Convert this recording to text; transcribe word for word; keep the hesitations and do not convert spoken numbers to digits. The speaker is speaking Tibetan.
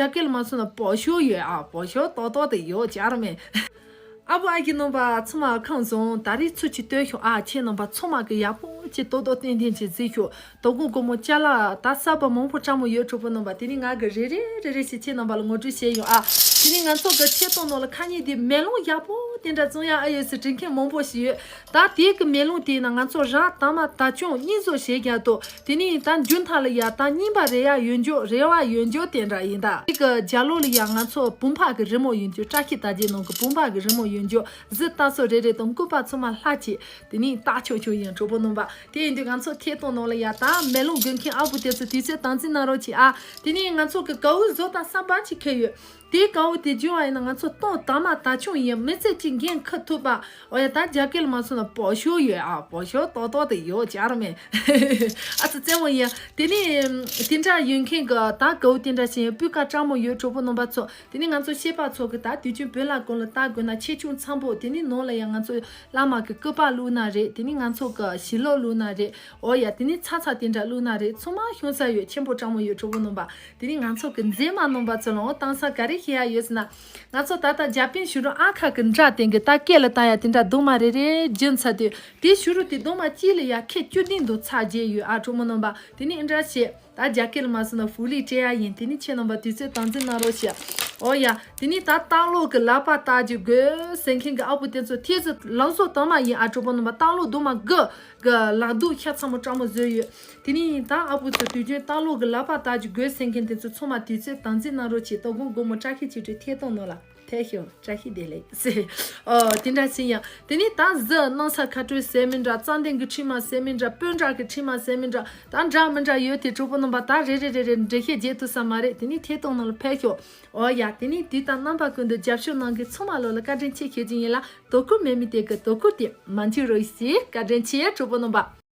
རྒྱ་སྐད་ལ་མ་སོང་ན་保修 ཡོད་ཨ། 保修 ཏོག་ཏོག་དེ་ཡོད་ཅག་ར་མེད། ཨ་བུ་ཨ་ཁྱི་རྣམ་པ་ཚང་མ་ཁམས་བཟང་། ད་རེས་ཚུར་ཅིག་སྟོན་ཤོག་ཨ། ཁྱེད་རྣམ་པ་ཚང་མ་གི་ཡག་པོ་ཅིག་ཏོག་ཏོག་ཏན་ཏན་ཅིག་གཟིགས་ཤོག་དོ་དགོང་དགོང་མོ་ཅ་ལག་ད་གསར་པ་མང་པོ་སྤྲང་མོ་ཡོད་གྲོགས་པོ་རྣམ་པ། དེ་ནི་ང་གི་རེ་རེ་རེ་རེ་ཞིག་ཁྱེད་རྣམ་པ་ལ་ངོ་སྤྲོད་བྱས་ཡོང་ཨ། དེ་ནི་ང་ཚོ་གི་ཆེ་གཏོང་ནང་ལ་ཁ་ཉིན་དེ་མེ་ལོང་ཡག་པོ་དེ་འདྲ་བཙོང་ཡ་ཨ་ཡོད་སི་དྲི་མཁན་མང་པོ་ཞིག་ཡོད། ད་དེའི་གི་མེ་ལོང་དེའི་ནང་ང་ཚོ་རང་དང་མ་ད་ཅུང་གཉིས་བཟོ་བྱེད་རྒྱ་དོ། དེ་ནི་ད་མཇུག་མཐའ་ལ་ཡ་ད་རྙིང་པ་རེ་ཡ་ཡོད་འཇོག་རེ་བ་ཡོད་འཇོག་དེ་འདྲ་ཡིན། ད་དེ་གི་རྒྱ་ལོ་ལ་ཡ་ང་ཚོ་བུམ་པ་གི་རི་མོ་ཡོད་འཇོག་བཀྲ་ཤིས་དར་རྒྱས་ནང་གི་བུམ་པ་གི་རི་མོ་ཡོད་འཇོག་གཟི་ལྟ་སོ་རེ་རེ་དང་སྐུད་པ་ཚང་མ་ལྷ་ཆེ། དེ་ནི་ད་ཆོག་ཆོག་ཡིན་གྲོགས་པོ་རྣམ་པ། དེ་ཡིན་དུས་ང་ཚོ་ཐད་གཏོང་ནང་ལ་ཡ་ད་མེ་ལོང་དགོས་མཁན་ཨ་བུ་དེ་ཚོ་དུས་ཚོད་དམ་འཛིན་གནང་རོགས་གྱིས་ཨ། དེ་ནི་ང་ཚོ་གི་གའུ་བཟོ་དང་བསམ་པ་ཅིག་ཁེལ་ཡོད། དེའི་གའུ་དེ་བརྗོད་བ་ཡིན་ན་ང་ཚོ་གཏོང་དང་མ་ད་ཆུང་ཡིན་མི་ཚེ་གཅིག་འགན་འཁུར་ཐུབ་པ། འོ་ཡ་ད་རྒྱ་སྐད་ལ་མ་སོང་ན་保修 ཡོད་ཨ། 保修 ཏོག་ཏོག་དེ་ཡོད་ཅག་ར་མེད། ཨ་ཙི་རྩེད་མོ་ཡིན། དེ་ནི་དེ་འདྲ་ཡོད་མཁན་གི་ད་གའུ་དེ་འདྲ་ཞིག་ཡིན་སྤུས་ཀ་སྤྲང་མོ་ཡོད་གྲོགས་པོ་རྣམ་པ་ཚོ། དེ་ནི་ང་ཚོ་ཤེས་པ་ཚོ་གི་ད་དུས་རྒྱུན་བོད་ལ་གོང་ལ་ལྟ་དགོས་ན་ཆེ་ཆུང་ཚང་པོ། དེ་ནི་ནང་ལ་ཡང་ང་ཚོ་བླ་མ་གི་སྐུ་པར་བླུགས་ན་རེད། དེ་ནི་ང་ཚོ་གི་ཞི་ལོ་བླུགས་ན་རེད། འོ་ཡ་དེ་ནི་ཚ་ཚ་དེ་འདྲ་བླུགས་ན་རེད། ཚང་མ་ཤོང་ས་ཡོད། ཆེན་པོ་སྤྲང་མོ་ཡོད་གྲོགས་པོ་རྣམ་པ། དེ་ནི་ང་ཚོ་གི་མཛེས་མ་རྣམ་པ་ཚོ་ལ་འོ་བཏང་ས་ག་རེ་ཤེས་ཡ་ཡོད་ཟེར་ན། ང་ཚོ་ད་ལྟ་རྒྱ་དཔོན་ཞུ་རུ་ཨ་ཁ་གི་འདྲ་དེང་གི་ད་སྐེ་ལ་བཏང་ཡ་དེ་འདྲ་རྡོག་མ་རེ་རེ་བརྒྱུད་ཚར་དུས་དེ་ཞུ་རུ་དེ་རྡོག་མ་གཅིག་ལ་ཡ་ཁལ་བཅུ་བདུན་དུ་ཚར་རྗེས་ཡོད་ཨ་གྲོགས་མོ་རྣམ་པ། དེ་ནི་ཨེ་འདྲ་བྱེད། ད་རྒྱ་སྐད་ལ་མ་སོང་ན་ཧྥུ་ལི་སྤྲད་ཡ་ཡིན། དེ་ནི་ཁྱེད་རྣམ་པ་དུས་ཚོད་དམ་འཛིན་གནང་རོགས་ཞེས། འོ་ཡ། དེ་ནི་ད་སྟག་ལོ་གི་ལག་པ་བཏགས་རྒྱུ་དགོས་ཟེར་མཁན་གི་ཨ་བུ་དེ་ཚོ་ཐེ་ཚོ་ལག་བཟོ་དང་མ་ཡིན་ཨ་གྲོགས་པོ་རྣམ་པ། སྟག་ལོ་རྡོག་མ་དགུ་གི་ལག་རྡོག་ཤ་ཚ་མོ་སྤྲང་མོ་བཟོས་ཡོད། དེ་ནི་ད་ཨ་བུ་ཚོ་དུས་རྒྱུན་སྟག་ལོ་གི་ལག་པ་བཏགས་རྒྱུ་དགོས་ཟེར་མཁན་དེ་ཚོ་ཚང་མ་དུས་ཚོད་དམ་འཛིན་གནང་རོགས་བྱེད། དོ་དགོང་དགོང་མོ་བཀྲ་ཤིས་ཆོས་སྒྲོན་ཐད་གཏོང་ནང་ལ། ཐད་ཤོག་བཀྲ་ཤིས་བདེ་ལེགས། ཨོ་དེ་འདྲ་ཞིག་ཡང་དེ་ནི་ད་གཟི་སྣང་ས་ཁ་སྤྲོད་ཟེར་མི་འདྲ། ཙན་དན་གྱི་ཕྲེང་བ་ཟེར་མི་འདྲ། སྤོས་འདྲ་གི་ཕྲེང་བ་ཟེར་མི་འདྲ། ད་འདྲ་མི་འདྲ་ཡོད་དེ་གྲོགས་པོ་རྣམ་པ། ད་རེ་རེ་རེ་རེ་འགྲེལ་བཤད་རྒྱག་ཐུབ་ས་མ་རེད། དེ་ནི་ཐད་གཏོང་ནང་ལ་ཕེབས་ཤོག་ཨོ་ཡ་དེ་ནི་དུས་དང་རྣམ་པ་ཀུན་ཏུ་རྒྱབ་སྐྱོར་གནང་མཁན་ཚང་མ་ལོ་ལ་བཀའ་དྲིན་ཆེ་ཞུ་རྒྱུ་ཡིན་ལ། དོ་ཁུར་མེད་མི་དེ་གི་དོ་ཁུར་དེ་མ་འཇིག་རོགས་ཞེས་བཀའ་དྲིན་ཆེ་གྲོགས་པོ་རྣམ་པ།